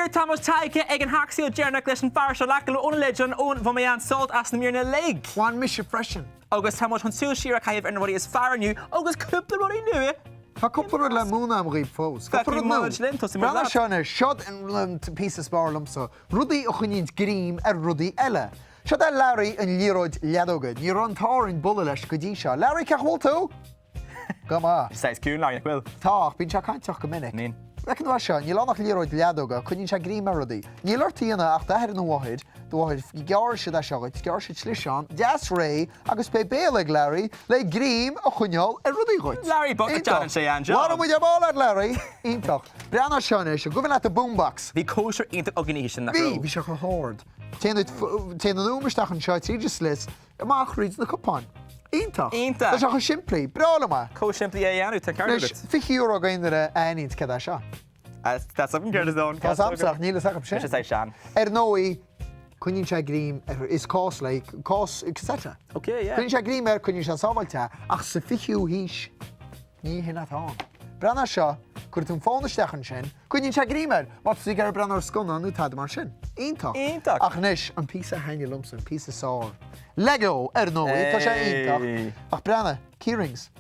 Deireadh, tá muid tagtha ag an hac saoil deireanach leis an bhfear seo in aice liom, Eoin Legend. Eoin, bhain mé an-sult as na míreanna uilig. Bhain mise freisin. Agus tá muid chun súil siar a chaitheamh ar na rudaí is fearr inniu agus cúpla rudaí nua. Tá cúpla rud le múineadh agam dhaoibh fós. Cúpla rud nua. Feicfidh muid linn, tosóidh muid Breathnaigh leat. seo anois, seod an píosa is fearr liomsa. Rudaí a choinníonns greim ar rudaí eile. Seod é Larry an liathróid leadóga. Ní raibh an t-ádh orainn bualadh leis go dtí seo. Larry, cén chaoi a bhfuil tú? Go maith. Saghas ciúin, Larry, nach bhfuil? Tá, ach bíonn sé cainteach go minic. Bíonn. Feiceann tú é seo, níl ann ach liathróid leadóga, coinníonn sé greim ar rudaí. Níl ort a dhéanamh ach d'athair nó mháthair, do mháthair, gearrfaidh siad é seo dhuit, gearrfaidh siad sliseán, deas réidh, agus beidh béal ag Larry le greim a choinneáil ar rudaí dhuit. Larry bocht, déanann sé an-job. Labhróidh muid ar ball leat, Larry! Iontach. Breathnaigh ar seo anois, an gcuimhin leat an boombox? Bhí cóisir iontach againn oíche sin, nach Bhí, raibh? bhí sé chomh hard. Téann téann an fhuaim isteach anseo tríd an slios, Amach thríd na cupáin. Iontach! Iontach! Tá sé chomh simplí. Breá liom é! Chomh simplí é a dhéanamh, tá an ceart Anois, agat. €20 d'aon duine a aithníonns céard é seo. Tá 'fhios agam céard is ann. Tá 'fhios agamsa ach níl 'fhios acu sin. Tá sé saghas sean. Ar ndóigh, coinníonn sé greim ar, is cás le, cás cassette. Ok, yeah. Coinníonn sé greim air, coinníonn sé sábháilte é, ach sa 20ú haois, Ní hin atá ann. Breathnaigh ar seo, cuirfidh tú an fón isteach ansin, coinníonn sé greim air, má tá tú ag iarraidh breathnú ar scannán nó tada mar sin. Iontach! Iontach! Ach anois, an píosa a thaitnigh liomsa, an píosa is fearr. Lego, ar ndóigh, tá sé iontach. Ach breathnaigh, keyrings.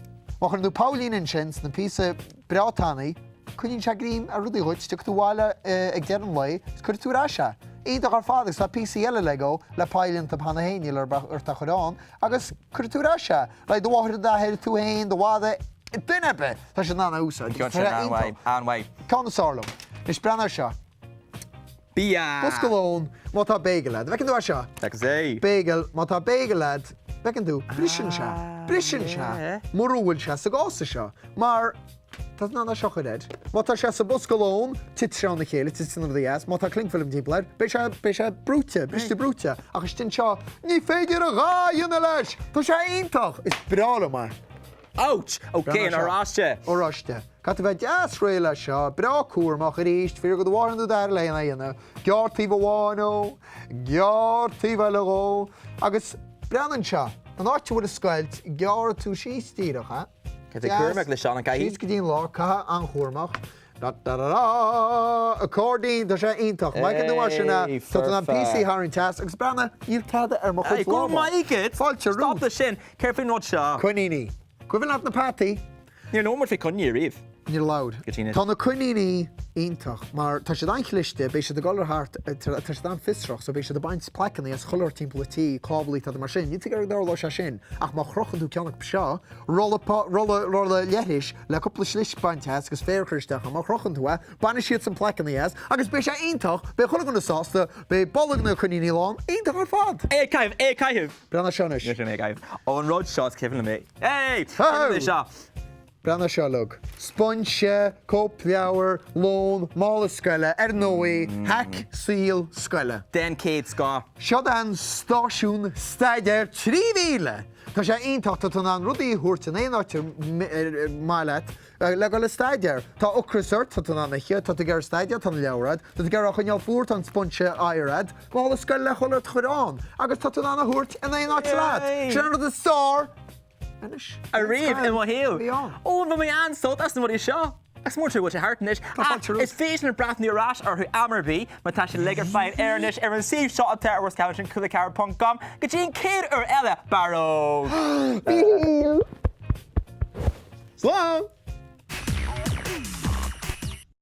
Má chuireann tú poillín ansin sna píosa breá tanaí, coinníonn sé greim ar rudaí dhuit, tiocfaidh tú abhaile ag deireadh an lae is cuirfidh tú ar ais é. Iontach ar fad agus tá píosaí eile Lego le poill iontu cheana féin, níl ort ach a chur ann agus cuirfidh tú ar ais é. Like do mháthair, d'athair, tú féin, do mhadadh, duine ar bith, tá siad in ann a úsáid. Ceann sin an-mhaith, an-mhaith. Ceann is fearr liom. Anois breathnaigh ar seo. Bia! Bosca lóin, má tá bagel agat. Bhfeiceann tú é seo? Feicim é. Bagel, má tá bagel agat, bhfeiceann tú, briseann sé, briseann sé mura bhfuil sé sa gcása seo. Mar. Tá tú in ann é seo a chur air. Má tá sé sa bosca lóin, titfidh sé óna chéile, titfidh na rudaí as. Má tá cling film timpeall air, beidh sé, beidh sé brúite, briste brúite. Ach istigh anseo, ní féidir a dhath a dhéanamh leis! Tá sé iontach! Is breá liom é. Ouch! Ok, an oráiste. Oráiste. Caithfidh tú bheith deas réidh leis seo, breá cúramach arís, fiafraigh de do mháthair nó d'athair le é a dhéanamh. Gearr taobh amháin dhó, gearr taobh eile dhó, agus breathnaigh anseo, an áit a bhfuil an scoilt, gearrfaidh tú síos díreach é. Caithfidh tú cúramach leis seo, an gcaithfidh? Síos go dtí an lár, caithfidh an-chúramach. Da da da da! Accordion, tá sé iontach. Má fheiceann tú mar sin é, tá tú in ann píosaí a tharraingt as agus breathnaigh, níl tada ar mo chuid Go raibh lámha. maith agat! Fáilte Stop romhat. leis sin! Céard faoin rud seo? Coiníní. Cuimhin leat na peataí? Níor labhair muid faoi coiníní ariamh. Níor labhair. Go dtí anois. Tá na coiníní iontach mar tá siad an-chliste, beidh siad ag dul ar thart, tá siad an-fhiosrach so beidh siad ag baint plaiceanna as chuile shórt timpeall an tí, cáblaí, tada mar sin. Níl tú ag iarraidh go dtarlódh sé sin ach má chrochann tú ceann acu seo, rolla, rolla, rolla leithris le cúpla slis bainte as agus féar a chur isteach ann, má chrochann tú é, bainfidh siadsan plaiceanna as agus beidh sé iontach, beidh chuile dhuine sásta, beidh bolg na coiníní lán, iontach ar fad! É ag caitheamh, é ag caitheamh! Breathnaigh seo anois. Níl sé ag caitheamh. Ó an rud seo is cuimhin liom é. Hey! Cuimhin liom é seo. Breathnaigh seo uilig. Spúinse, cóipleabhar, lón, mála scoile, ar ndóigh, hac saoil scoile. Den chéad scoth. Seo an stáisiún staidéir 3000! Tá sé iontach, tá tú in ann rudaí a thabhairt in aon áit ar maith leat le dhul ag staidéar. Tá ocras ort, tá tú in ann ithe, tá tú ag iarraidh staidéar, tá na leabhair agat, tá tú ag iarraidh a choinneáil fuar, tá an spúinse oighir agat, mála scoile le chuile shórt a chur ann agus tá tú in ann a thabhairt in aon áit leat. Sin an rud is fearr! Anois. Ariamh i mo shaol. Bhí ann. Ó, bhain mé an-sult as na rudaí seo. Agus mór trua go bhfuil sé thart anois. Tá fáilte romhat. Is féidir linn breathnú ar ais orthu am ar bith má tá siad uilig ar fáil ar anois ar an suíomh seo atá ar bhur scáileán sin cúla4.com go dtí an chéad uair eile. Barróg! Mícheál! Slán!